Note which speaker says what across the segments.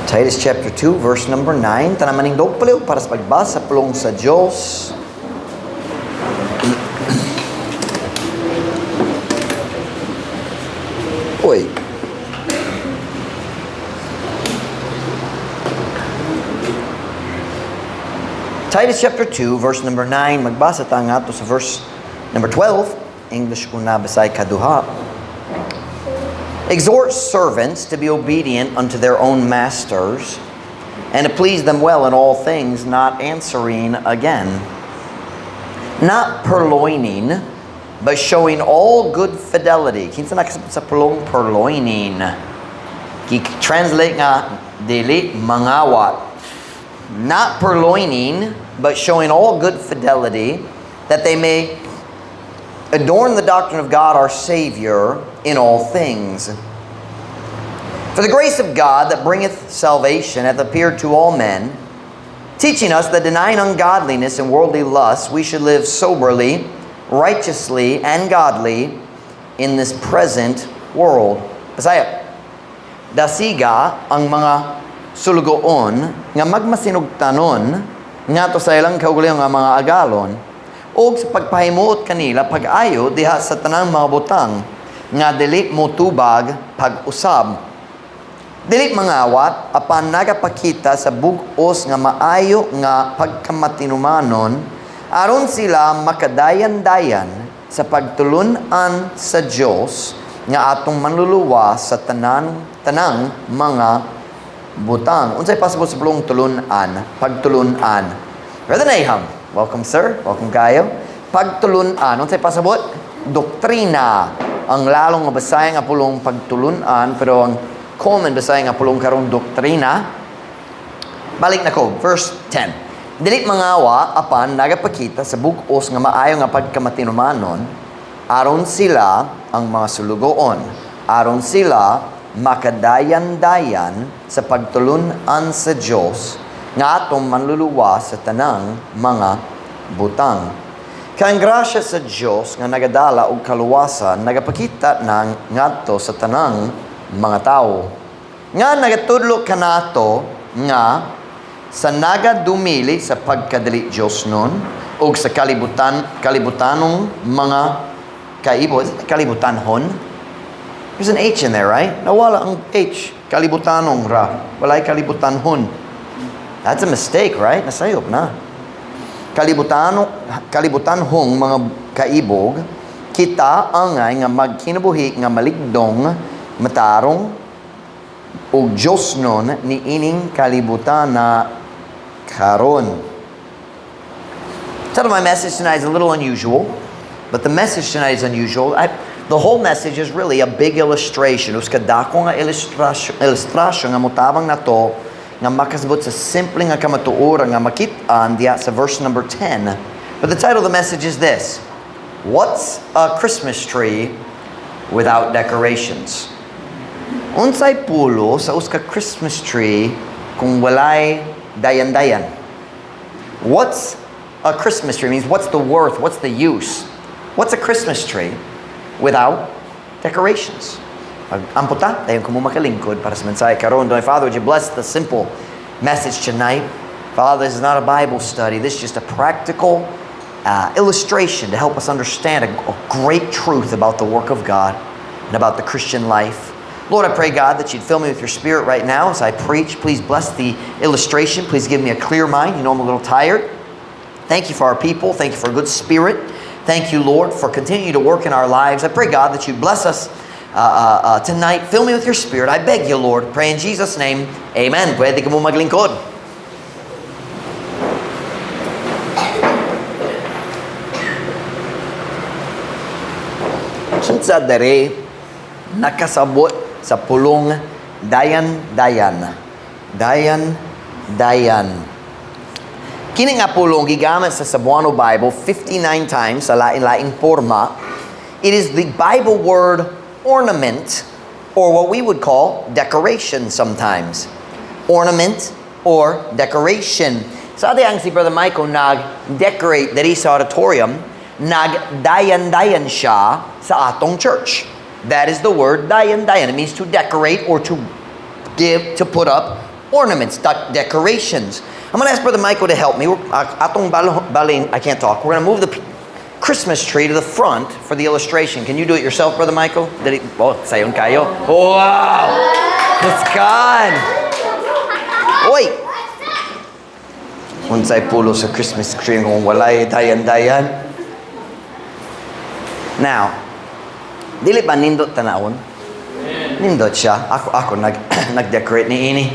Speaker 1: Titus chapter 2, verse number 9. Tanan manindog palihog para sa pagbasa sa pulong sa Diyos. Uy. Titus chapter 2, verse number 9. Magbasa ta nga to sa verse number 12. English una, Bisaya kaduha. Exhort servants to be obedient unto their own masters, and to please them well in all things, not answering again, not purloining, but showing all good fidelity. Kinsa nakasabot sa pulong purloining? Gi-translate nga dili mangawat. Not purloining, but showing all good fidelity, that they may adorn the doctrine of God our Savior in all things. For the grace of God that bringeth salvation hath appeared to all men, teaching us that denying ungodliness and worldly lusts, we should live soberly, righteously, and godly in this present world. Bisaya. Dasiga ang mga sulugoon nga magmasinugtanon ngadto sa ilang kaugalingon nga mga agalon ug sa pagpahimuot kanila pag-ayo diha sa tanang mga butang nga dili motubag pag-usab. Dili mangawat apan nagapakita sa bug-os nga maayo nga pagkamatinumanon aron sila makadayan-dayan sa pagtulun-an sa Dios nga atong manluluwas sa tanan tanang mga butang. Unsay pasabot sa pulong tulun-an? Pagtulun-an. Brother Nahum, welcome, sir. Welcome kayo. Pagtulun-an, unsay pasabot? Doktrina. Ang lalong nga Bisaya nga pulong pagtulun-an, pero ang common Bisaya nga pulong karon doktrina. Balik na ko, verse 10. Dili mangawa apan nagapakita sa bug-os nga maayo nga pagkamatinumanon aron sila ang mga sulugoon, aron sila makadayan-dayan sa pagtulun-an sa Dios nga atong manluluwas sa tanang mga butang. Kay ang grasya sa Dios nga nagadala og kaluwasan nagapakita nang ngadto sa tanang mga tawo. Nga nagatudlo kanato nga sa nagadumili sa pagkadili Dios nun ug sa kalibutan kalibutanong mga kaibo. Is it kalibutanhon? There's an H in there, right? Nawala ang H. Kalibutanong ra. Walay kalibutanhon. That's a mistake, right? Nasayop na. Kalibutano, kalibutanhong mga kaibog, kita angay nga magkinabuhi nga maligdong, matarong, ug Diyos nun ni ining kalibutan na karon. Title of my message tonight is a little unusual, but the message tonight is unusual. The whole message is really a big illustration. Usa ka dako nga ilustrasyon nga motabang nato nga makasabot sa simple nga kamatuoran nga makit-an diha sa verse number 10. But the title of the message is this: What's a Christmas tree without decorations? Unsay pulo sa usa ka Christmas tree kung walay dayan-dayan? What's a Christmas tree? It means what's the worth? What's the use? What's a Christmas tree without decorations? Ampo ta, dayon kamo makalingkod para sa mensahe karon. Dear Father, would you bless the simple message tonight? Father, this is not a Bible study. This is just a practical illustration to help us understand a great truth about the work of God and about the Christian life. Lord, I pray, God, that you'd fill me with your Spirit right now as I preach. Please bless the illustration. Please give me a clear mind. You know I'm a little tired. Thank you for our people. Thank you for a good spirit. Thank you, Lord, for continuing to work in our lives. I pray, God, that you bless us tonight. Fill me with your Spirit. I beg you, Lord. Pray in Jesus' name. Amen. Pwede ka mo maglingkod. Kinsa dere nakasabot sa pulong dayan-dayan? Dayan-dayan. Kini nga pulong gigamit sa Cebuano Bible 59 times sa lain-laing forma. It is the Bible word ornament, or what we would call decoration sometimes. Ornament or decoration. Sa ang si Brother Michael nag-decorate diri sa auditorium, nagdayan-dayan siya sa atong church. That is the word dayan-dayan. It means to decorate or to give, to put up Ornaments, decorations. I'm going to ask Brother Michael to help me. Atong balin, I can't talk. We're going to move the Christmas tree to the front for the illustration. Can you do it yourself, Brother Michael? Did he? Oh, sayon kaayo. Wow! It's gone. Oy! Unsay pulo sa Christmas tree kung walay dayan-dayan. Now, dili ba nindot tanawon? Nindot siya. Ako nag-decorate niini.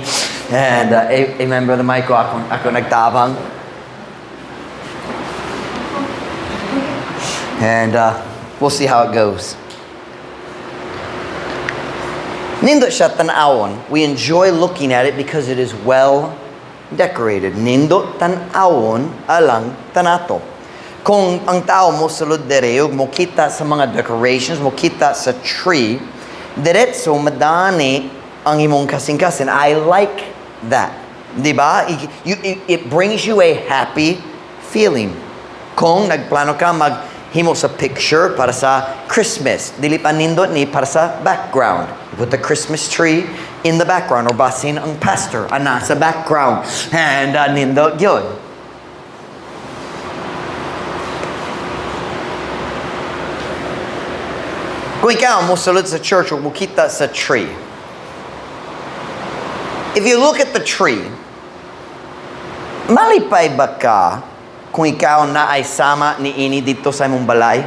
Speaker 1: And amen, Brother Michael, ako nagtabang. And we'll see how it goes. Nindot siya tanawon. We enjoy looking at it because it is well decorated. Nindot tanawon alang tanato. Kung ang tao mo sulod dere ug mokita sa mga decorations, mokita sa tree, diretso madani ang imong kasing-kasing. I like that. Di ba? It brings you a happy feeling. Kung nagplano ka maghimo sa picture para sa Christmas, dili pa nindot ni para sa background. You put the Christmas tree in the background or basin ang pastor ana sa background. And nindot gyud. Kung ikaw mosulod sa church o mokita sa tree, if you look at the tree, malipay ba ka kung ikaw naay sama niini didto sa imong balay?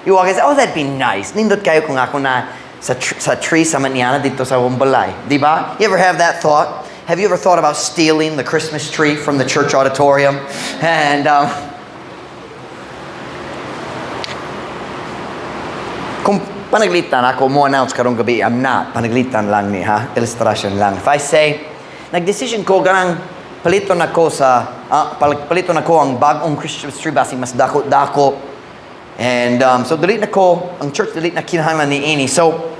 Speaker 1: You walk and say, "Oh, that'd be nice. Nindot kaayo kung ako na sa tree sama niana didto sa imong balay." Di ba? You ever have that thought? Have you ever thought about stealing the Christmas tree from the church auditorium? And kung panaglitan ako mo announce karong gabi, I'm not. Panaglitan lang ni, ha? Illustration lang. If I say, nagdesisyon ko, ganang palito na ko ang bagong Christmas tree, basing mas dako-dako. And so dili na ko, ang church dili na kinahanglan niini. So,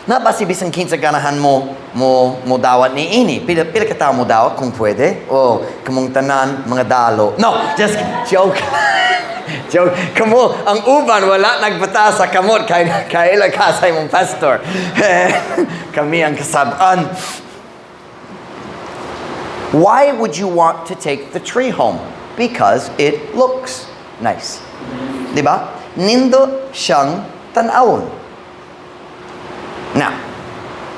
Speaker 1: na ba si bisan kinsa ganahan mo dawat niini? Pila ka tao mo dawat kung pwede? O, kamong tanan, mga dalo. No, just joke. Joke. Kamo, ang uban, wala nagbata sa kamot. Kay, kaila ka sa imong pastor. Kami ang kasab-an. Why would you want to take the tree home? Because it looks nice. Di ba? Nindot siyang tan-awon. Now,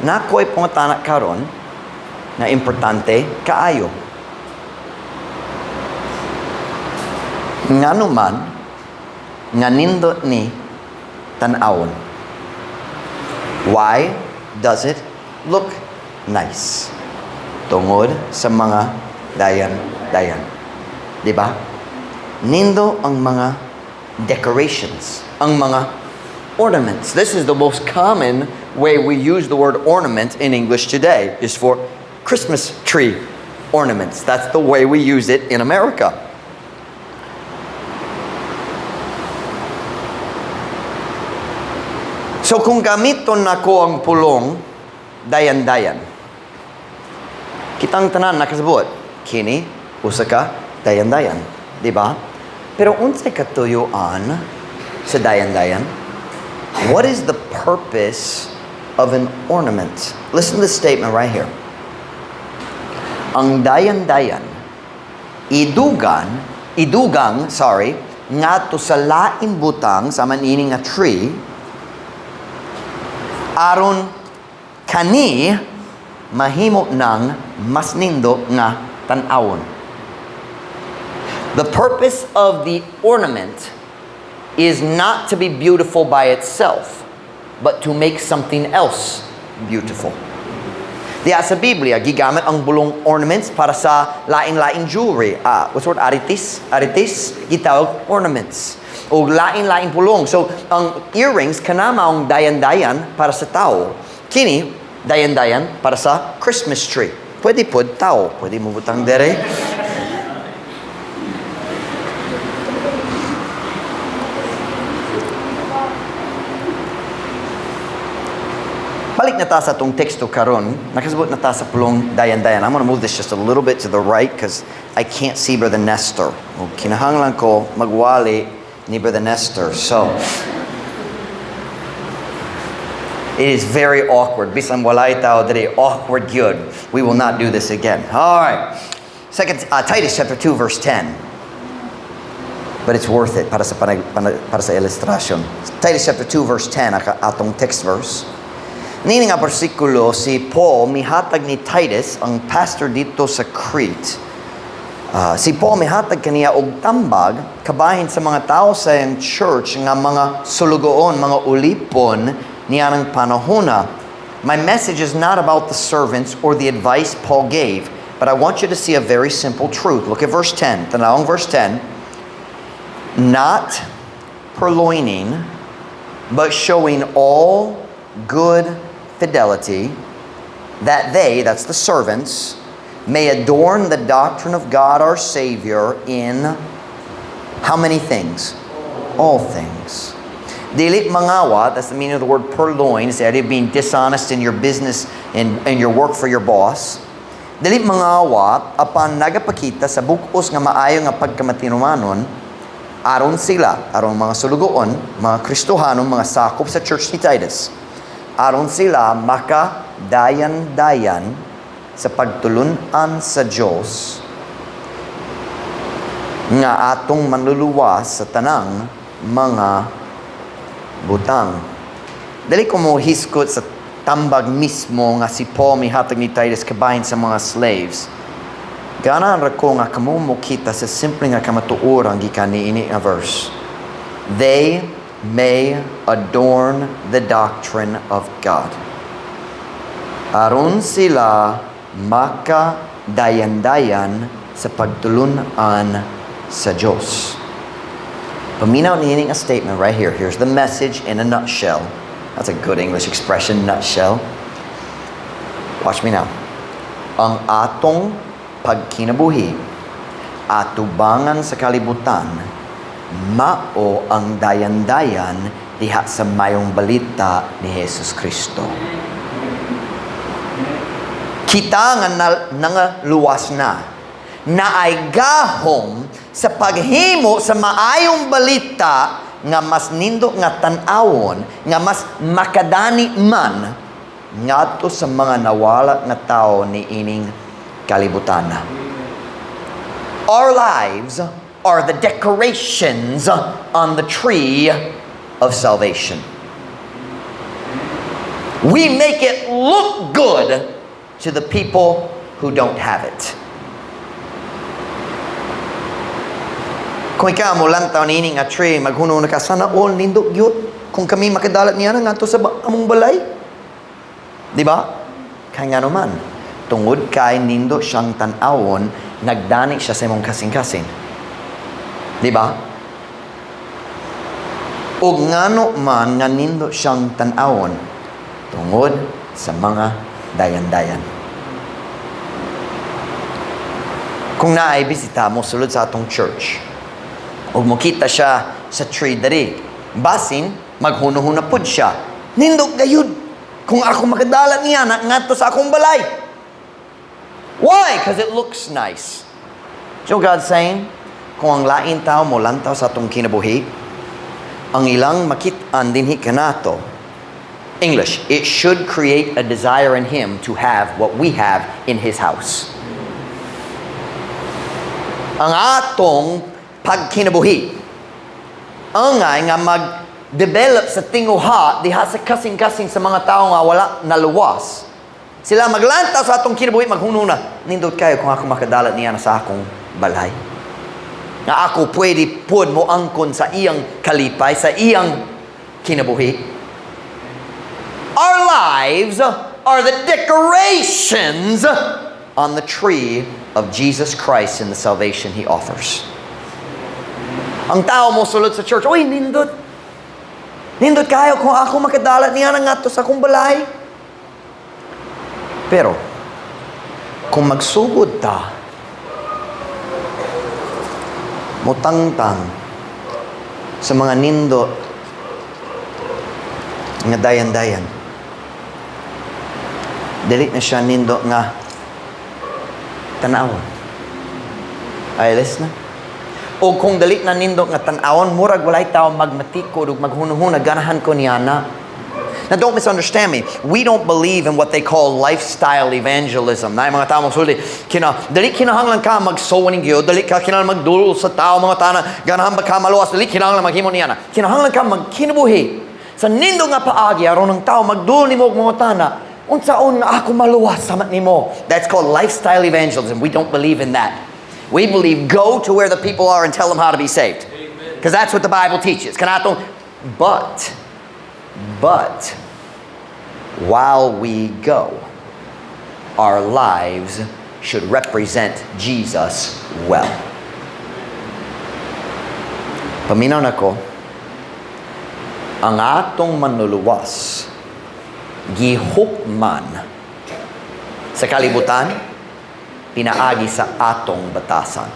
Speaker 1: naa ko'y pangutana karon na importante kaayo. Ngano man nga nindot ni tan-awon? Why does it look nice? Tungod sa mga dayan-dayan. Di ba? Nindot ang mga decorations, ang mga ornaments. This is the most common way we use the word ornament in English today, is for Christmas tree ornaments. That's the way we use it in America. So kung gamiton nako ang pulong, dayan-dayan, kitang tanan nakasabot, kini, usa ka, dayan-dayan. Di ba? Pero unsay katuyuan sa dayan-dayan? What is the purpose of an ornament? Listen to this statement right here. Ang dayan-dayan, idugang, sorry, ngadto sa lain butang sama niini nga tree, aron kani mahimo ng mas nindot nga tan-awon. The purpose of the ornament is not to be beautiful by itself, but to make something else beautiful. Diya sa Biblia, gigamit ang bulong ornaments para sa lain-lain jewelry. What's the word? Aritis? Aritis? Gitawag ornaments. O lain-lain pulong. So, ang earrings, kana maong dayan-dayan para sa tao. Kini, dayan-dayan para sa Christmas tree. Pwede pod tao. Pwede mo butang dere. Balik na ta sa atong teksto karon. Nakasabot na ta sa pulong dayan-dayan. I'm gonna move this just a little bit to the right because I can't see Brother Nestor. O, kinahanglan ko magwali ni Brother Nestor. So, It is very awkward. Bisan walay tao diri, awkward gyud. We will not do this again. All right. Second Titus chapter 2 verse 10. But it's worth it para sa illustration. Titus chapter 2 verse 10 atong text verse. Nini nga bersikulo, si Paul mihatag ni Titus, ang pastor dito sa Crete. Si Paul mihatag kaniya og tambag kabahin sa mga tao sa iyang church nga mga sulugoon, mga ulipon niya ng panahona. My message is not about the servants or the advice Paul gave, but I want you to see a very simple truth. Look at verse 10. Tanawang verse 10. "Not purloining, but showing all good fidelity, that they," that's the servants, "may adorn the doctrine of God our Savior in" how many things? All things. Dili mangawat, that's the meaning of the word purloin, it's the idea of being dishonest in your business and in your work for your boss. Dili mangawat apan nagapakita sa bug-os nga maayo nga pagkamatinumanon aron sila, aron mga sulugoon, mga Kristohanon, mga sakop sa church ni Titus, aron sila maka dayan-dayan sa pagtulunan sa Diyos nga atong manluluwas sa tanang mga butang. Dili ko mo hisgot sa tambag mismo nga si Paul mihatag ni Titus kabahin sa mga slaves. Ganahan ra ko nga kamo mokita sa simple nga kamatuoran gikan niini nga verse. They may adorn the doctrine of God. Aron sila maka dayan-dayan sa pagtulunan sa Diyos. Paminaw niini nga statement right here. Here's the message in a nutshell. That's a good English expression, nutshell. Watch me now. Ang atong pagkinabuhi atubangan sa kalibutan mao ang dayan-dayan diha sa mayong balita ni Jesus Kristo. Kita nga nangaluwas na, naay gahom sa paghimo sa maayong balita nga mas nindot nga tan-awon, nga mas makadani man ngadto sa mga nawala nga tao ni ining kalibutan. Our lives are the decorations on the tree of salvation. We make it look good to the people who don't have it. Kung ikaw mo lantaw niini nga tree, maghunahuna ka, "Sana all, nindot gyud kung kami makadala niya na ngadto sa among balay." Di ba? Kay nga man, tungod kay nindot siyang tan-awon, nagdani siya sa imong kasing-kasing. Di ba? Ug ngano man nga nindot siyang tan-awon? Tungod sa mga dayan-dayan. Kung naay bisita mo sulod sa atong church, ug mokita siya sa tree diri, basin maghuno-huna pud siya. "Nindot gayud kung ako makadala niya na ngadto sa akong balay." Why? Because it looks nice. You know what God's saying? Kung ang lain tao mo lantaw sa atong kinabuhi, ang ilang makit-an dinhi kanato, English, it should create a desire in him to have what we have in his house. Ang atong pagkinabuhi, angay nga mag-develop sa tinguha diha sa kasing-kasing sa mga tao nga wala naluwas. Sila maglantaw sa atong kinabuhi, maghunahuna, "Nindot kayo kung ako makadala niya na sa akong balay. Nga ako pwede pud mo angkon sa iyang kalipay, sa iyang kinabuhi." Our lives are the decorations on the tree of Jesus Christ and the salvation He offers. Ang tao mo sulod sa church, "Uy, nindot. Nindot kayo kung ako makadala niya na ngadto sa akong balay." Pero, kung magsugod ta, mutangtang sa mga nindot nga dayan-dayan, dili na siya nindot nga tanawon. Ay, na. O kung dali na nindot nga tan-awon, murag walay tao magmatikod ug maghunuhuna, "Ganahan ko niya na." Now, don't misunderstand me. We don't believe in what they call lifestyle evangelism. Naay mga tao magsulti, kina, dili kinahanglan ka mag-soul winning gyud, dili ka kinahanglan magduol sa tao, mga tana, ganahan ba ka maluwas, dili kinahanglan maghimo niya na. Kinahanglan ka magkinabuhi sa nindot nga paagi aron ang tao magduol nimo og mga tana, unsaon nga ako maluwas sama nimo. That's called lifestyle evangelism. We don't believe in that. We believe go to where the people are and tell them how to be saved. Because that's what the Bible teaches. Kanatong, but, while we go, our lives should represent Jesus well. Paminaw nako, ang atong Manluluwas gihukman sa kalibutan pinaagi sa atong batasan.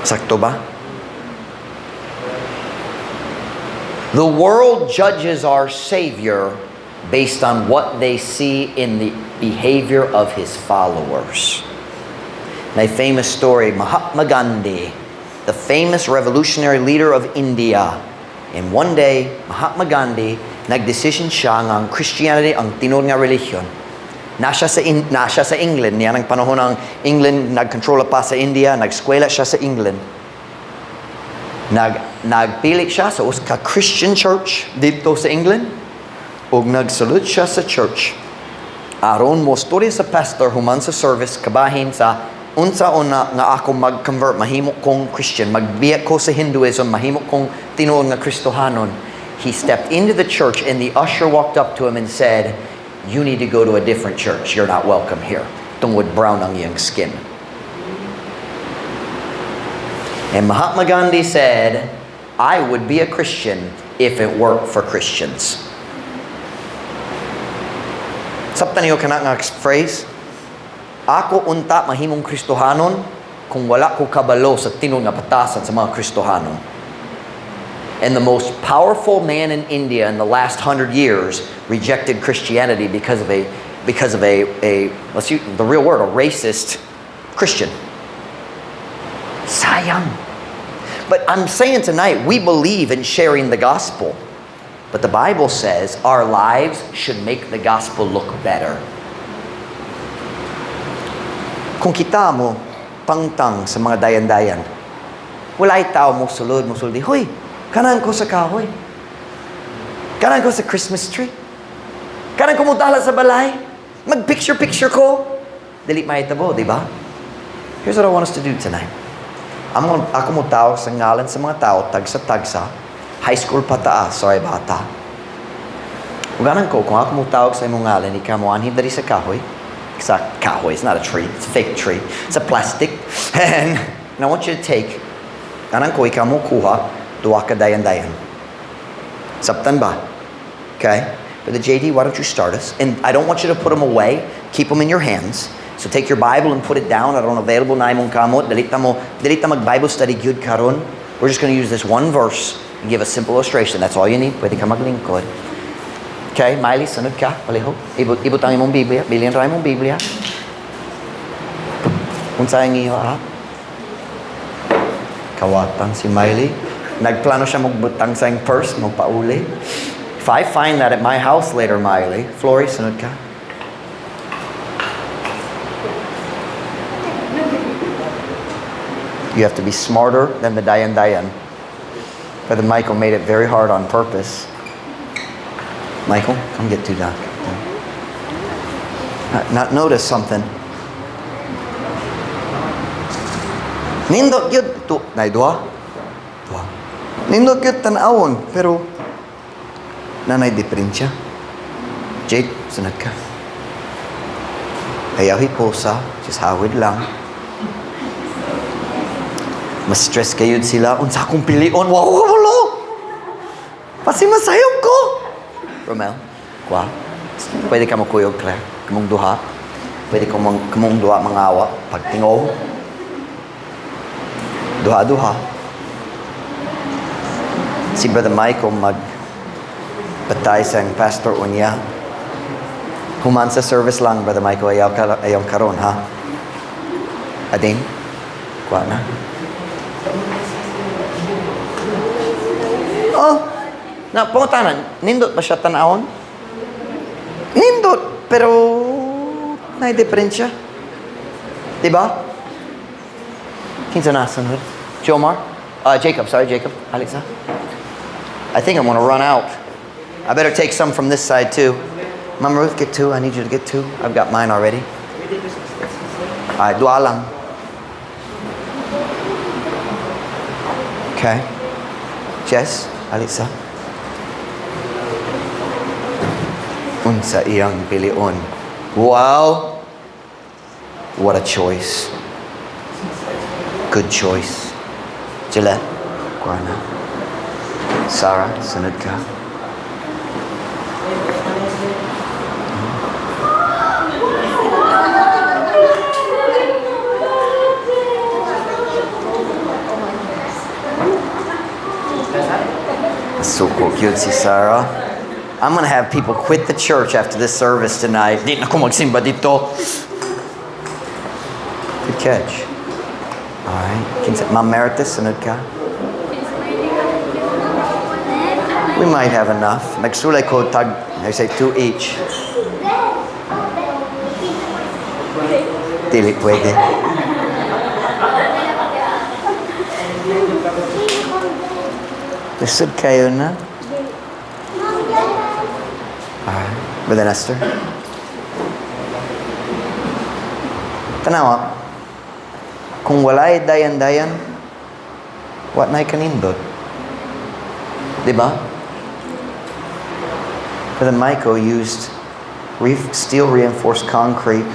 Speaker 1: Sakto ba? The world judges our Savior based on what they see in the behavior of his followers. A famous story, Mahatma Gandhi, the famous revolutionary leader of India. And one day, Mahatma Gandhi, nagdesisyon siya nga ang Christianity ang tinuod nga relihiyon. Na siya sa England, niya ang panahon ng England nagkontrola pa sa India, nagskwela siya sa England. Nagpili siya sa usa ka Christian church dito sa England ug nagsulod siya sa church. Aron mo storya sa pastor human sa service kabahin sa unsa na nga ako mag-convert, mahimo kong Christian, magbiya ko sa Hinduism, mahimo kong tinuod nga Kristohanon. He stepped into the church and the usher walked up to him and said, "You need to go to a different church. You're not welcome here." Tungod brown ang iyang skin. And Mahatma Gandhi said, "I would be a Christian if it weren't for Christians." Sabtan niyo kana nga phrase? Ako unta mahimong Kristohanon kung wala ko kabalo sa tinuod nga batasan sa mga Kristohanon. And the most powerful man in India in the last 100 years rejected Christianity because of a, let's use the real word, a racist Christian. Sayang. But I'm saying tonight, we believe in sharing the gospel. But the Bible says our lives should make the gospel look better. Kung kita mo, tangtang sa mga dayan-dayan, walay tao mo sulod, mo sulod, "Hoy, ganahan ko sa kahoy. Ganahan ko sa Christmas tree. Ganahan ko mo dala sa balay. Mag-picture-picture ko." Dili mahitabo, di ba? Here's what I want us to do tonight. Ako mo tawag sa ngalan sa mga tao, tagsa-tagsa, high school pataas, sorry bata. Ug ganahan ko, kung ako mo tawag sa imong ngalan, ikaw mo anhi diri sa kahoy. Sa kahoy, it's not a tree, it's a fake tree. It's a plastic. And I want you to take, ganahan ko, ikaw mo kuha, duha ka dayan-dayan. Sabtan ba? Okay? Brother JD, why don't you start us? And I don't want you to put them away. Keep them in your hands. So take your Bible and put it down. Aron available na imong kamot. Dili ta mo, dili ta mag Bible study gyud karon. We're just going to use this one verse and give a simple illustration. That's all you need. Pwede ka maglingkod. Okay, Miley, sunod ka. Palihog. Ibutang imong Biblia. Bilin ra imong Biblia. Unsa ang iyo, ha? Kawatan si Miley. Nagplano siya magbutang sa iyang purse, magpauli. If I find that at my house later, Miley, Flory, sunod ka. You have to be smarter than the Dayan Dayan. Brother Michael made it very hard on purpose. Michael, come get to that. Not notice something. Nindot gyud to nay duha. Duha. Nindot gyud tan-awon pero nanay diferensya. Jade, sunod ka. Ayaw hiposa, just hawid lang. Mas stress kayo sila. Unsa akong pilion? Wow, wala. Pasi masayop ko. Romel, kwa. Pwede ka makuyog, Claire. Kamong duha. Pwede kamong duha mangawa. Pagtingaw. Duha-duha. Si Brother Michael mag patay sa ang pastor unya. Human sa service lang, Brother Michael, ayaw, ka, ayaw karon, ha? Ading, kuha na. Oh! Na, pangutanan, nindot ba siya tanawon? Nindot, pero naay diferensya. Diba? Kinsa na sunod? Jomar? Jacob, sorry, Jacob. Alexa. I think I'm gonna run out. I better take some from this side too. Ma'am Ruth, get two. I need you to get two. I've got mine already. Alright, duha lang. Okay. Jess, Alexa. Unsa iyang pilion. Wow! What a choice. Good choice. Gillette, kuha na. Sarah, sunod ka. Suko cute si Sarah. I'm gonna have people quit the church after this service tonight. Di na ko magsimba dito. Good catch. All right. Kinsa, Ma'am Meritus, sunod ka. We might have enough. Nagsulay ko tag, I say two each. Dili pwede. Lisod kayo na. Alright. Brother Nestor. Tanawa. Kung walay dayan-dayan, wa na'y kanindot. Diba? Brother Michael used steel reinforced concrete.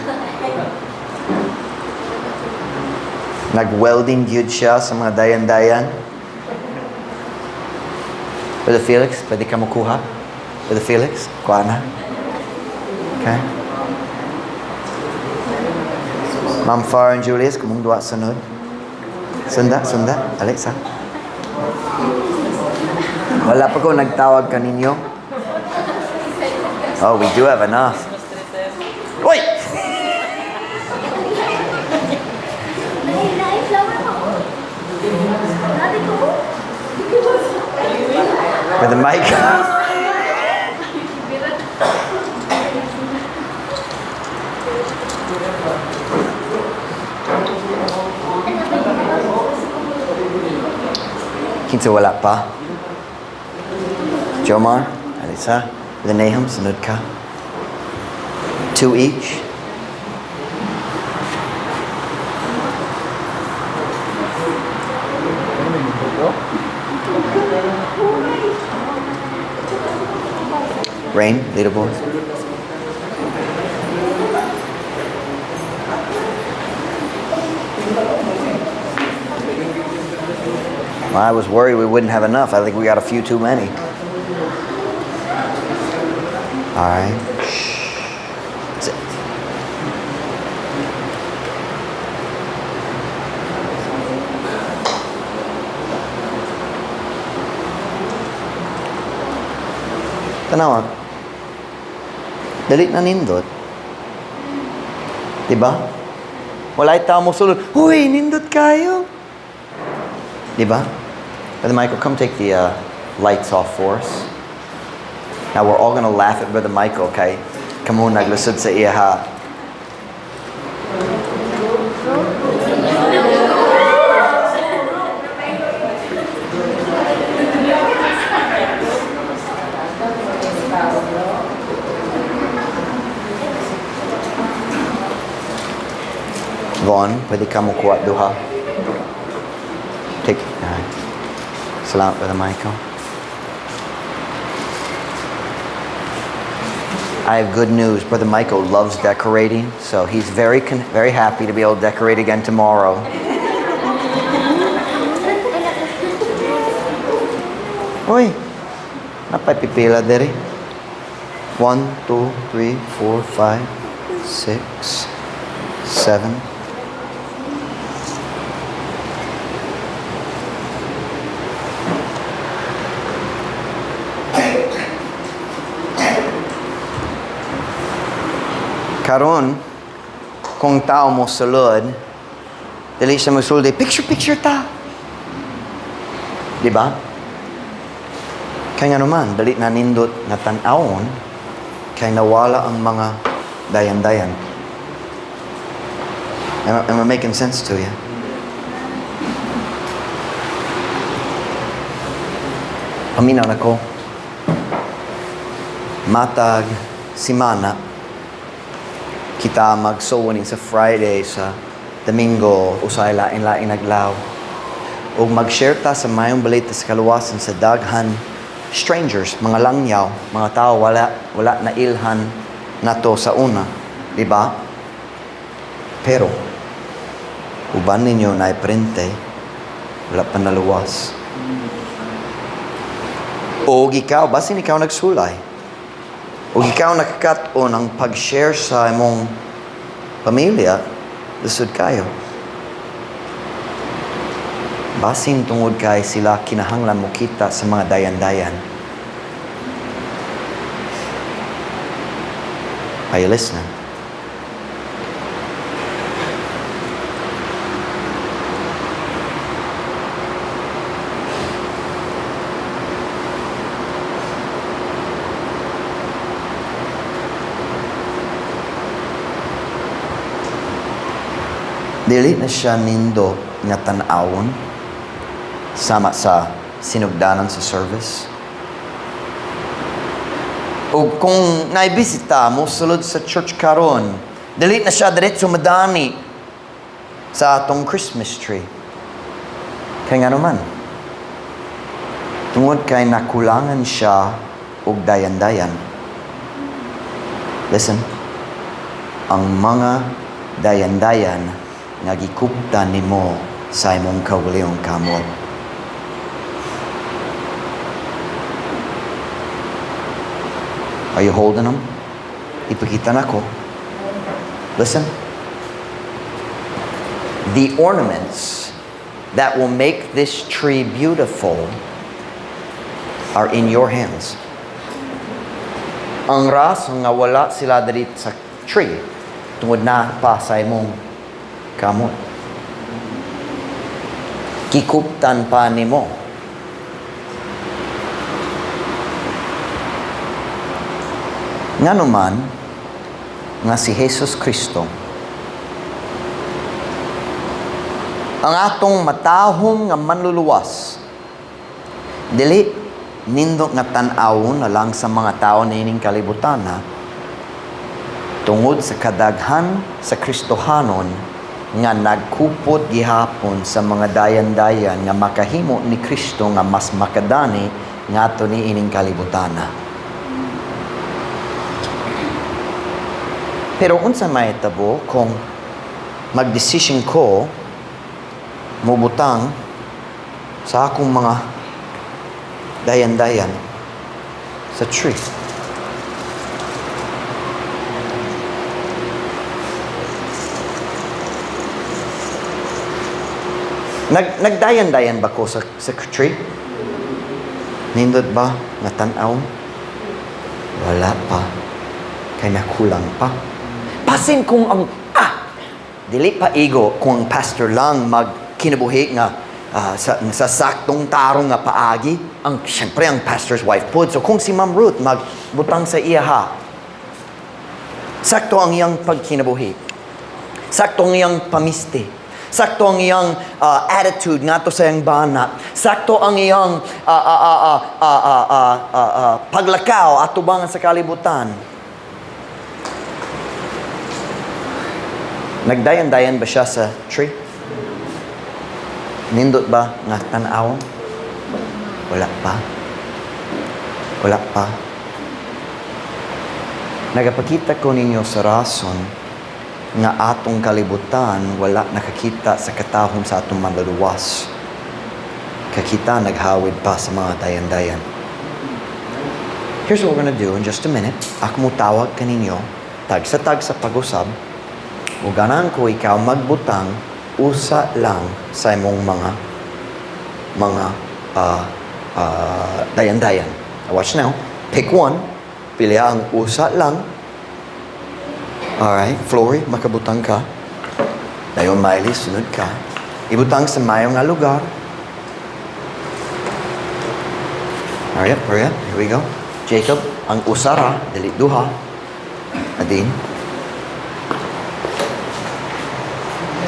Speaker 1: Nag-welding gyud siya sa mga dayan-dayan. Brother Felix, pwede ka mukuha? Brother Felix, kuha na. Okay. Ma'am Farah and Julius, kamong duha sunod. Sunda, sunda. Alexa. Wala pa ko nagtawag kaninyo. Oh, we do have enough. Wait!
Speaker 2: Lahi flower mo. Grabe ko.
Speaker 1: Brother Mike. Kinsa wala pa? Jomar, Alisa, Brother Nahum, sunod ka. Two each. Rain, leaderboard. Well, I was worried we wouldn't have enough. I think we got a few too many. All right. Shh. That's it. Tanawa. Dali na nindot. Diba? Wala'y tao mo sulod. Uy, nindot kayo. Diba? Brother Michael, come take the lights off for us. Now we're all gonna laugh at Brother Michael, okay? Kamo naglusod sa iya ha. Vaughn, pwede ka mo kuha duha. Take it. All right. Salamat, Brother Michael. I have good news. Brother Michael loves decorating, so he's very happy to be able to decorate again tomorrow. Uy, napay pipila diri. 1, 2, 3, 4, 5, 6, 7. Karon, kung tao mo sulod, dili siya mosulod, picture, picture ta. Di ba? Kay nga naman, dili na nindot nga tan-awon kay nawala ang mga dayan-dayan. Am I making sense to you? Paminaw na ko. Matag simana kita mag-soul winning sa Friday, sa Domingo, usay lain-lain adlaw. Ug mag-share ta sa mayong balita sa kaluwasan sa daghan strangers, mga langyaw, mga tao wala na ilhan nato sa una, di ba? Pero uban ninyo na prente, wala pa naluwas. O ikaw, basin ikaw nagsulay. O ikaw nakakat-on ang pag-share sa imong pamilya, lisod kayo. Basin tungod kay sila kinahanglan mo kita sa mga dayan-dayan. Are you listening? Dili na siya nindot nga tan-awon sama sa sinugdanan sa service. O kung naibisita mo sulod sa church karon, dili na siya diretso madani sa atong Christmas tree. Kay nga naman, tungod kay nakulangan siya og dayan-dayan. Listen, ang mga dayan-dayan nga gikuptan nimo sa imong kaugalingong kamot. Are you holding them? Ipakita nako. Listen. The ornaments that will make this tree beautiful are in your hands. Ang rason nga wala sila diri sa tree, tungod na pa sa imong kamot. Gikuptan pa nimo. Ngano man nga si Jesus Kristo ang atong matahom nga manluluwas, dili nindot nga tan-awon na lang sa mga tao niining kalibutan, ha? Tungod sa kadaghan sa Kristohanon nga nagkupot gihapon sa mga dayan-dayan nga makahimo ni Kristo nga mas makadani ngadto niining kalibutan. Pero unsa may tabo kung magdesisyon ko mubutang sa akong mga dayan-dayan sa tree? Nagdayan-dayan ba ko sa tree? Nindot ba nga tan-aw? Wala pa. Kay nakulang pa. Basin kung ang, dili pa igo kung ang pastor lang magkinabuhi nga sa saktong tarong nga paagi, ang siyempre ang pastor's wife pod. So kung si Ma'am Ruth magbutang sa iya ha, sakto ang iyang pagkinabuhi. Sakto ang iyang pamisti. Sakto ang iyang attitude ngadto sa iyang bana. Sakto ang iyang paglakaw atubangan sa kalibutan. Nagdayan-dayan ba siya sa tree? Nindot ba nga tan-aw? Wala pa. Wala pa. Nagapakita ko ninyo sa rason nga atong kalibutan wala nakakita sa katahom sa atong manluluwas. Kakita naghawid pa sa mga dayan-dayan. Here's what we're gonna do in just a minute. Ako mo tawag kaninyo, tag sa tag sa pag-usab, o ganahan ko ikaw magbutang usa lang sa imong mga dayan-dayan. Watch now. Pick one. Pili ang usa lang. Alright, Flory, makabutang ka. Dayon, Miley, sunod ka. Ibutang sa mayo nga lugar. Hurry up, hurry up. Here we go. Jacob, ang usa ra, dili duha. Adin.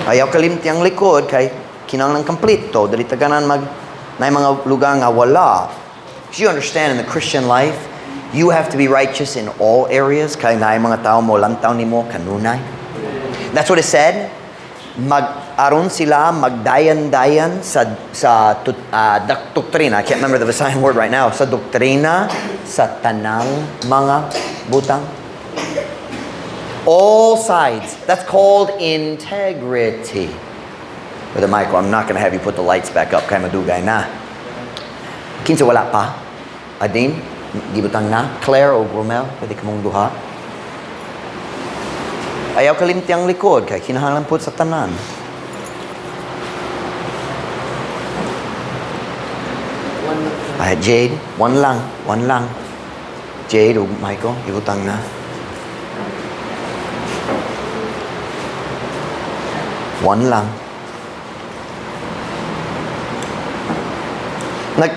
Speaker 1: Ayaw kalimti ang likod kay kinahanglan kompleto, dili ta ganahan mag naay mga lugar nga wala. Because you understand, in the Christian life, you have to be righteous in all areas kay naay mga tao mo lantaw nimo kanunay. That's what it said. Mag aron sila magdayan-dayan sa doktrina. I can't remember the Visayan word right now. Sa doktrina sa tanang mga butang. All sides. That's called integrity. Brother Michael, I'm not going to have you put the lights back up kay madugay na. Kinsa wala pa? Adin, gibutang na. Claire o Romel, pwede kamong duha. Ayaw kalimti ang likod, kay kinahanglan pud sa tanan. Ay, Jade, one lang, one lang. Jade o Michael, ibutang na. One lang.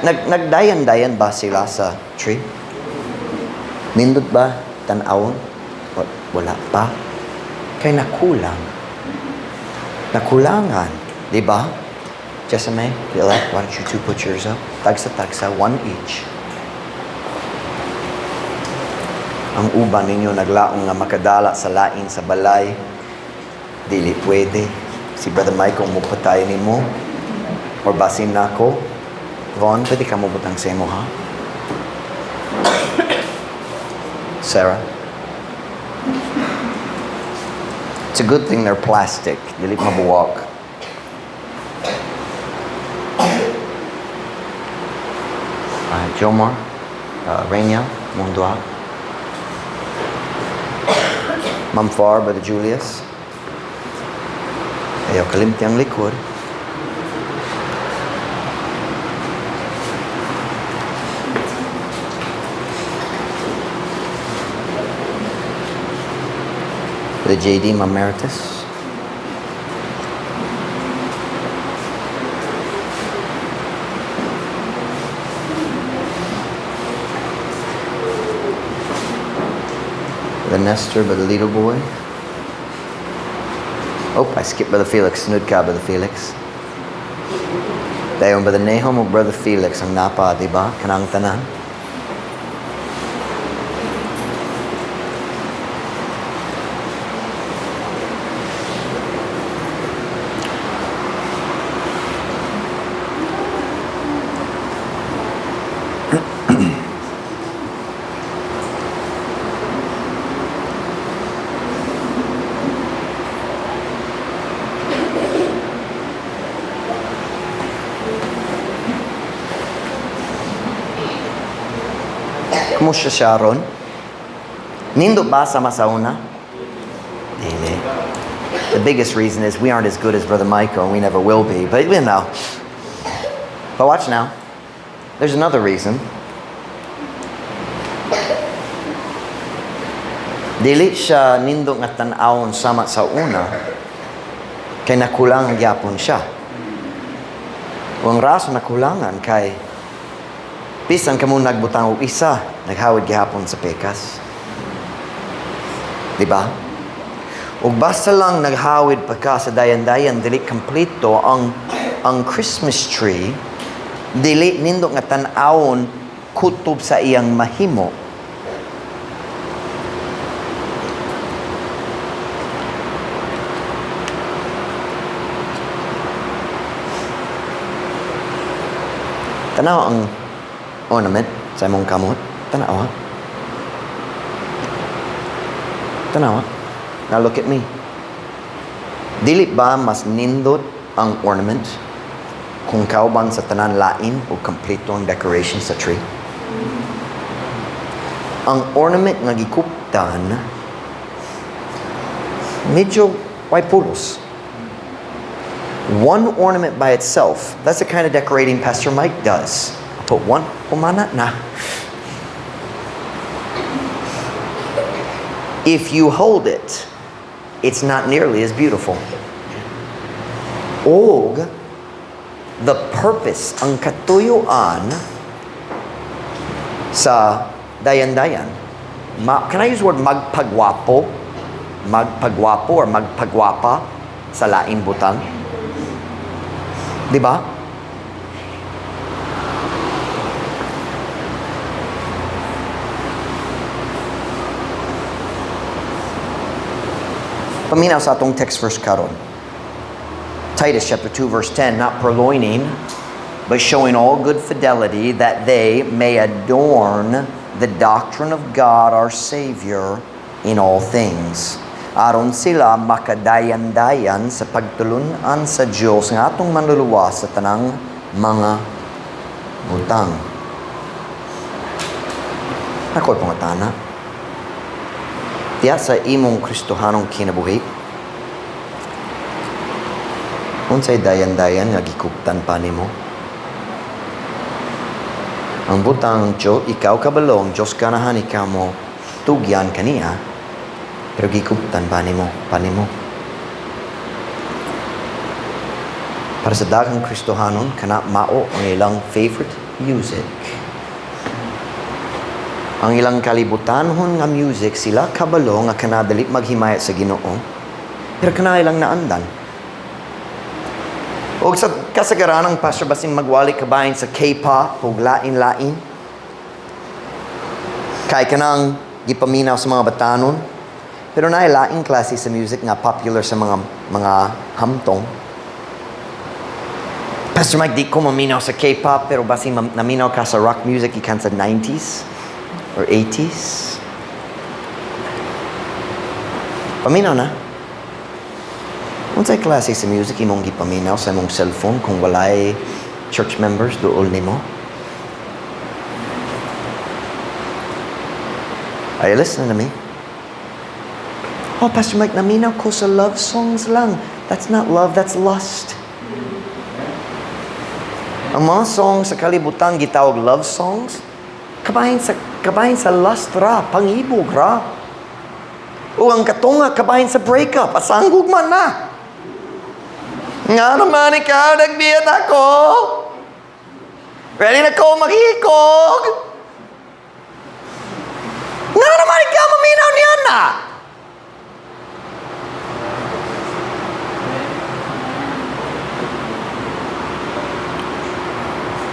Speaker 1: Nagdayan-dayan ba sila sa tree? Nindot ba tan-awon? Wala pa. Kay nakulang. Nakulangan. Di ba? Jessame, Elect, why don't you two put yours up? Tagsa-tagsa, one each. Ang uban ninyo naglaong nga makadala sa lain sa balay. Dili pwede. Si Brother Michael mo patay nimo. Or basin nako. Vaughn, pwede ka mo butang sa imo, ha? Sarah? It's a good thing they're plastic. Dili mabuwak. Jomar, Rania, Mondua. Ma'am Far, Brother Julius. Ayaw kalimti ang likod. Brother JD, Ma'am Meritus. Brother Nestor, Brother Little Boy. Oh, I skipped Brother Felix. Sanud ka, Brother Felix. Dayon, Brother Nahum o Brother Felix ang napa, di ba? Kanang tanan. Kumusta siya ron? Nindot ba sama sa una? Dili. The biggest reason is we aren't as good as Brother Michael, and we never will be, but you know. But watch now. There's another reason. Dili siya nindot nga tan-awon sama sa una, kay nakulangan gyapon siya. Ang rason nakulangan kay bisan kamo nagbutang og isa, naghawid gihapon sa pekas. Di ba? Ug basta lang naghawid pa ka sa dayan-dayan, dili kompleto ang Christmas tree, dili nindot nga tan-awon kutob sa iyang mahimo. Tanaw ang ornament sa imong kamot. Tanaw, ha? Tanaw, ha? Now look at me. Dili ba mas nindot ang ornament kung kauban sa tanan lain o kompleto ang decoration sa tree? Ang ornament nga gikuptan medyo way pulos. One ornament by itself, that's the kind of decorating Pastor Mike does. I'll put one, humana na. If you hold it, it's not nearly as beautiful. Og, the purpose, ang katuyuan, Sa dayan-dayan. Can I use the word magpagwapo? Magpagwapo or magpagwapa sa lain butang? Di ba? Paminaw sa atong text verse karon. Titus chapter 2 verse 10, "Not purloining, but showing all good fidelity, that they may adorn the doctrine of God our Savior in all things." Aron sila makadayan-dayan sa pagtulunan sa Diyos nga atong manluluwas sa tanang mga butang. Ako'y pangatana. Diya sa imong Kristohanong kinabuhi, unsay dayan-dayan nga gikuptan pa nimo? Ang butang Diyos, ikaw kabalo, ang Diyos ganahan ikaw mo tugyan kaniya, pero gikuptan pa nimo. Para sa daghang Kristohanon, kana mao ang ilang favorite music. Ang ilang kalibutanhon nga music, sila kabalo nga kana dili maghimaya sa Ginoo, pero kana ilang naandan. Og sa kasagaran, Pastor, basin magwali kabahin sa K-pop ug lain-lain. Kay kanang gipaminaw sa mga batanon. Pero naay laing klase sa music nga popular sa mga hamtong. Pastor Mike, di ko maminaw sa K-pop, pero basin naminaw ka sa rock music ikan sa 90s or 80s. Paminaw na. Unsay klase sa music imong gipaminaw sa imong cellphone kung walay church members duol nimo? Are you listening to me? "Oh, Pastor Mike, naminaw ko sa love songs lang." That's not love, that's lust. Ang mga songs sa kalibutan gitawag love songs, kabahin sa lust ra, pangibog ra. O ang katunga, kabahin sa breakup, asang gugma na. Nga naman ikaw, nagbiyat ako. Ready na ko maghikog. Nga naman ikaw, maminaw niya na.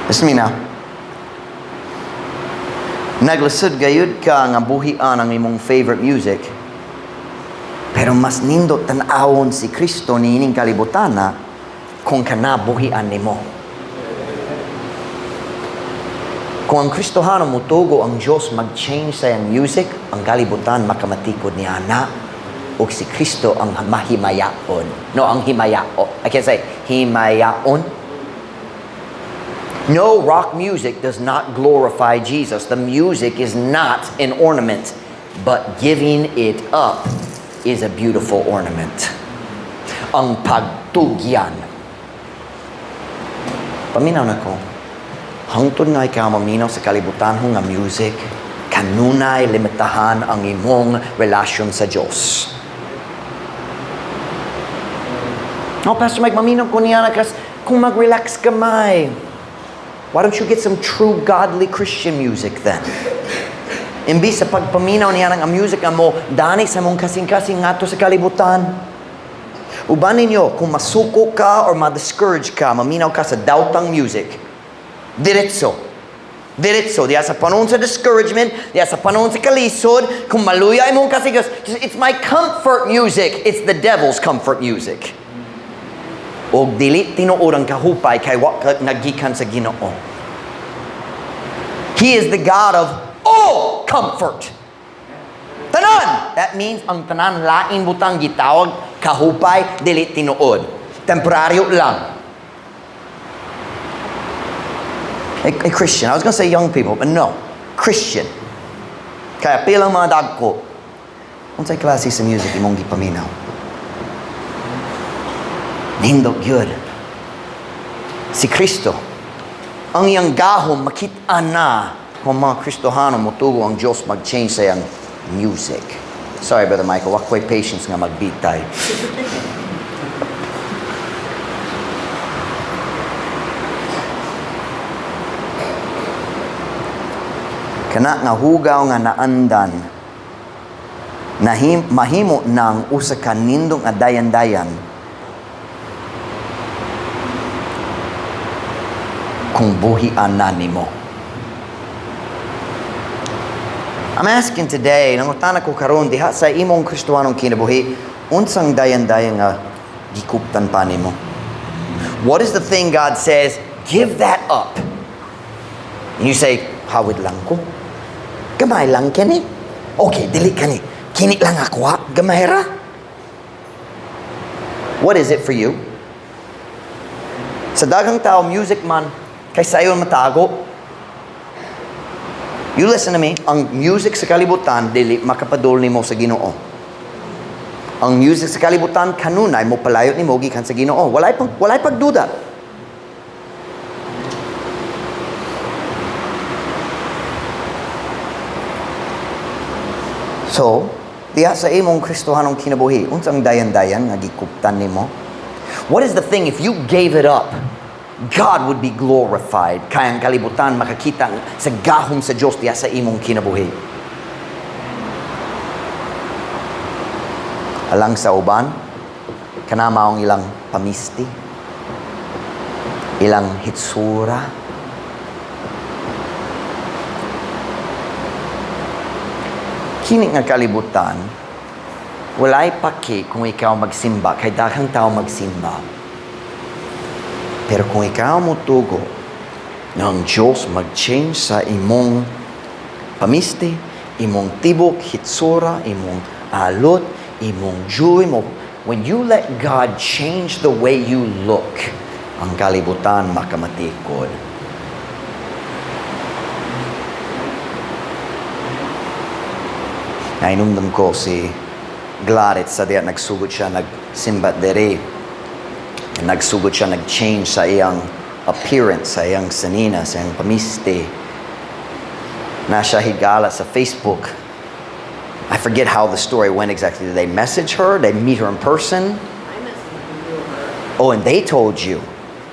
Speaker 1: Listen to me now. Naglisod gayud ka nga buhian ang imong favorite music. Pero mas nindot tan-awon si Kristo niining kalibutana kung kana buhian nimo. Kung ang Kristohano mutugo ang Diyos mag-change sa iyang music, ang kalibutan makamatikod niya na ug si Kristo ang mahimayaon. No, ang himayaon. I can't say himayaon. No, rock music does not glorify Jesus. The music is not an ornament, but giving it up is a beautiful ornament. Ang pagtugyan. Paminaw na ko. Hangtod nga ikaw maminaw sa kalibutan nga music, kanunay limitahan ang imong relasyon sa Diyos. "Oh, Pastor Mike, maminaw ko niya na kas kung mag-relax gamay." Why don't you get some true godly Christian music then? Imbis sa pagpaminaw niya ng music mo, dani sa mong kasing-kasing ngadto sa kalibutan. Uban ninyo, kung masuko ka or ma-discourage ka, maminaw ka sa daotang music. Diretso. Diretso. Diya sa panahon sa discouragement, diya sa panahon sa kalisod, kung maluya imong kasing, "It's my comfort music." It's the devil's comfort music. Og dili tinuod ang kahupay kay wa ka nagikan sa Ginoo. He is the God of all comfort. Tanan! That means ang tanan lain butang gitawag kahupay dili tinuod. Temporaryo lang. A Christian. I was gonna say young people, but no. Christian. Kaya pilang mga dagko. Unsay klase sa music imong gipaminaw? Nindot gyud. Si Kristo, ang iyang gahom makita na kung mga Kristohano motugo ang Diyos mag-change sa iyang music. Sorry, Brother Michael, wa ko'y patience nga magbitay. Kana nga hugaw nga naandan, mahimo nang usa ka nindot nga dayan-dayan kung buhian na nimo. I'm asking today, nangutana ko karon diha sa imong Kristohanong kinabuhi, unsang dayan-dayan nga gikuptan pa nimo? What is the thing God says, "Give that up"? And you say, "Hawid lang ko. Gamay lang kini. Okay, dili kani. Kini lang ako ha. Gamay ra." What is it for you? Sa daghang tao, music man, kay sayon matago. You listen to me, ang music sa kalibutan, dili makapadul nimo sa Ginoo. Ang music sa kalibutan, kanunay mo palayo nimo gikan sa Ginoo. Walay pagduda. So, diha sa imong Kristohanong kinabuhi, unsang dayan-dayan nga gikuptan nimo? What is the thing, if you gave it up, God would be glorified? Kay ang kalibutan makakita sa gahom sa Diyos diha sa imong kinabuhi. Alang sa uban, kana maong ilang pamisti, ilang hitsura. Kini nga kalibutan, walay paki kung ikaw magsimba, kay daghang tao magsimba. Pero kung ikaw motugo nga ang Diyos mag-change sa imong pamisti, imong tibok, hitsura, imong alot, imong joy mo, when you let God change the way you look, ang kalibutan makamatikod. Nainumdum ko si Gladys sa diya nagsugod siya nagsimba dere. Nagsugod siya nag-change sa iyang appearance, sa iyang sanina, sa iyang pamisti. Na siya higala sa Facebook. I forget how the story went exactly. Did they message her? Did they meet her in person?
Speaker 2: I messaged her.
Speaker 1: Oh, and they told you.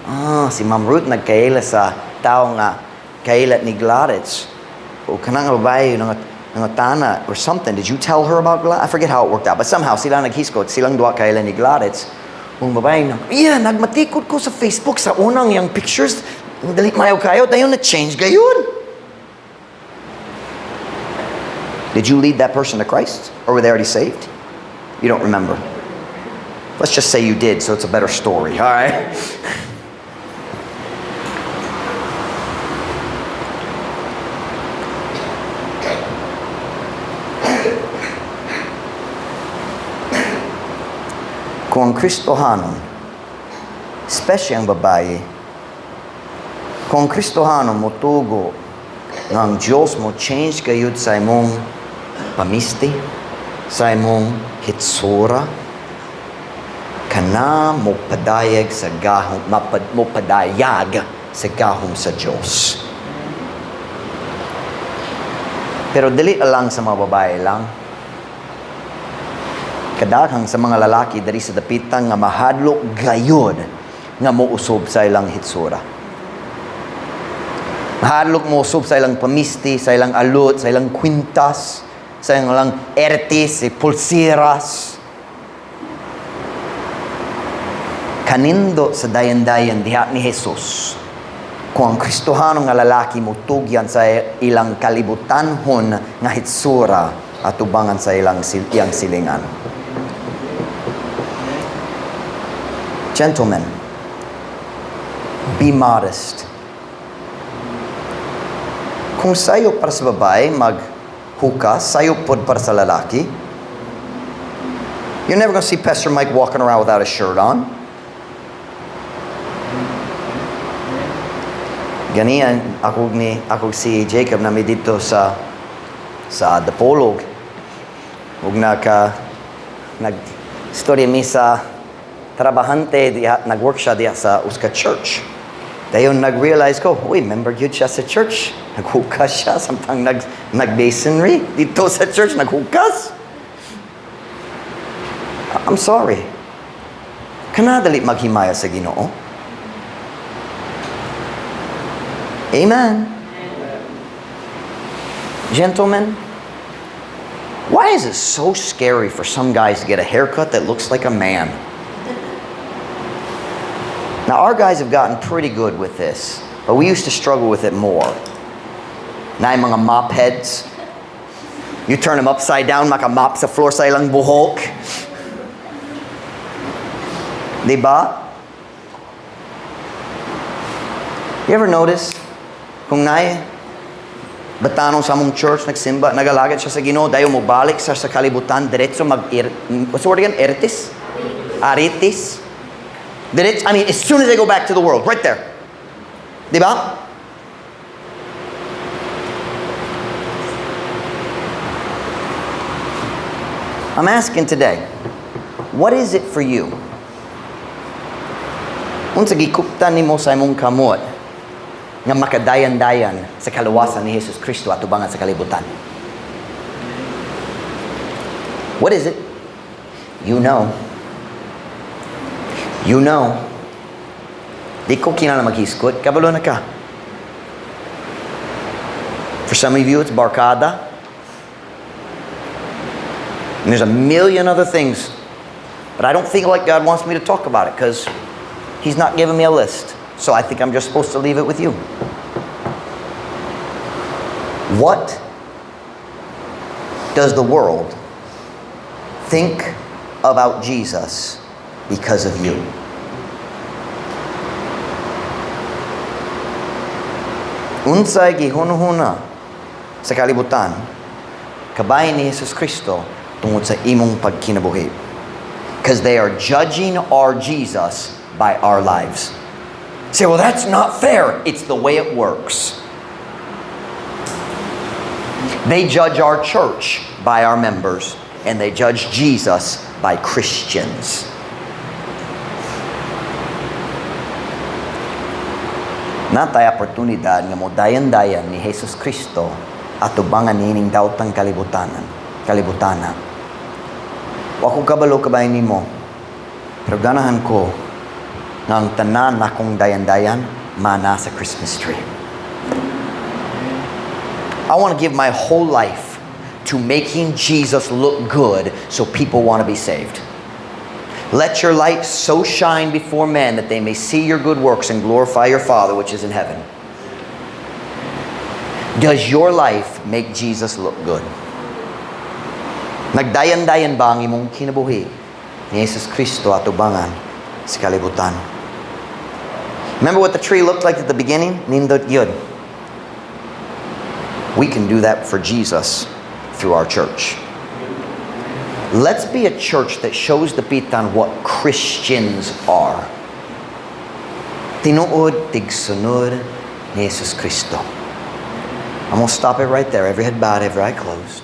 Speaker 1: Ah, si Ma'am Ruth nagkaila sa tao nga kaila ni Gladys. O kanang babae nangutana or something. Did you tell her about Gladys? I forget how it worked out. But somehow, sila naghiskot, silang duha kaila ni Gladys. Ang babae na, yeah, nagmatikod ko sa Facebook sa unang yung pictures. Dali mayo kayo, dayon na-change gayon. Did you lead that person to Christ? Or were they already saved? You don't remember. Let's just say you did, so it's a better story, all right? Kung ang Kristohanon, especially ang babae, kung ang Kristohanon mo tugo nga ang Diyos mo change gayud sa imong pamisti, sa imong hitsura, kana mo padayag sa gahom, mo padayag sa gahom sa Diyos. Pero dili lang sa mga babae lang. Kadaghang sa mga lalaki diri sa dapitan nga mahadlok gayud nga mousog sa ilang hitsura. Mahadlok mousog sa ilang pamisti, sa ilang alot, sa ilang kwintas, sa ilang ertis, sa pulseras. Kanindo sa dayan-dayan diha ni Jesus. Kung ang Kristohano nga lalaki motugyan sa ilang kalibutanhon nga hitsura at ubangan sa iyang silingan. Gentlemen, be modest. Kung sayo para sa babae, maghukas, sayo pod para sa lalaki. You're never going to see Pastor Mike walking around without a shirt on. Ganian, ako si Jacob na mi dito sa Dipolog. Ug nag storya mi sa trabahante diha, nag-work siya diha sa usa ka church. Dayon nag-realize ko, uy, member gyud siya sa church. Naghukas siya samtang nag-masonry dito sa church, naghukas. I'm sorry. Kanadali maghimaya sa Ginoo. Amen. Gentlemen, why is it so scary for some guys to get a haircut that looks like a man? Now, our guys have gotten pretty good with this, but we used to struggle with it more. Naay mga mop heads. You turn them upside down, maka-mop sa floor sa ilang buhok. Diba? You ever notice kung naay batanon sa among church nagsimba, nagalagad siya sa Ginoo, dayon mo balik sa kalibutan, diretso mag, what's the word again? Eritis? Aritis? Diretso, I mean, as soon as they go back to the world, right there. Diba? I'm asking today, what is it for you? Unsa gikuptan nimo sa imong kamot nga makadayan-dayan sa kaluwasan ni Jesus Kristo atubangan sa kalibutan? What is it? You know. You know. Di ko kinahanglan maghisgot. Kabalo na ka. For some of you, it's barkada. And there's a million other things. But I don't feel like God wants me to talk about it because He's not giving me a list. So I think I'm just supposed to leave it with you. What does the world think about Jesus because of you? Unsay gihunahuna sa kalibutan kabahin ni Jesus Kristo tungod sa imong pagkinabuhi? Because they are judging our Jesus by our lives. Say, "Well, that's not fair." It's the way it works. They judge our church by our members, and they judge Jesus by Christians. Naa tay oportunidad nga mo dayan-dayan ni Jesus Kristo atubangan niining daotang kalibutanan. Kalibutana. Wa ko kabalo kabahin nimo. Pero ganahan ko nga ang tanan nakong dayan-dayan mana sa Christmas tree. I want to give my whole life to making Jesus look good so people want to be saved. Let your light so shine before men that they may see your good works and glorify your Father which is in heaven. Does your life make Jesus look good? Nagdayan-dayan ba ang imong kinabuhi ni Jesus Kristo atubangan sa kalibutan? Remember what the tree looked like at the beginning? Nindot gyud. We can do that for Jesus through our church. Let's be a church that shows Dapitan what Christians are. Tinuod, tigsunod ni Jesus Kristo. I'm going to stop it right there. Every head bowed, every eye closed.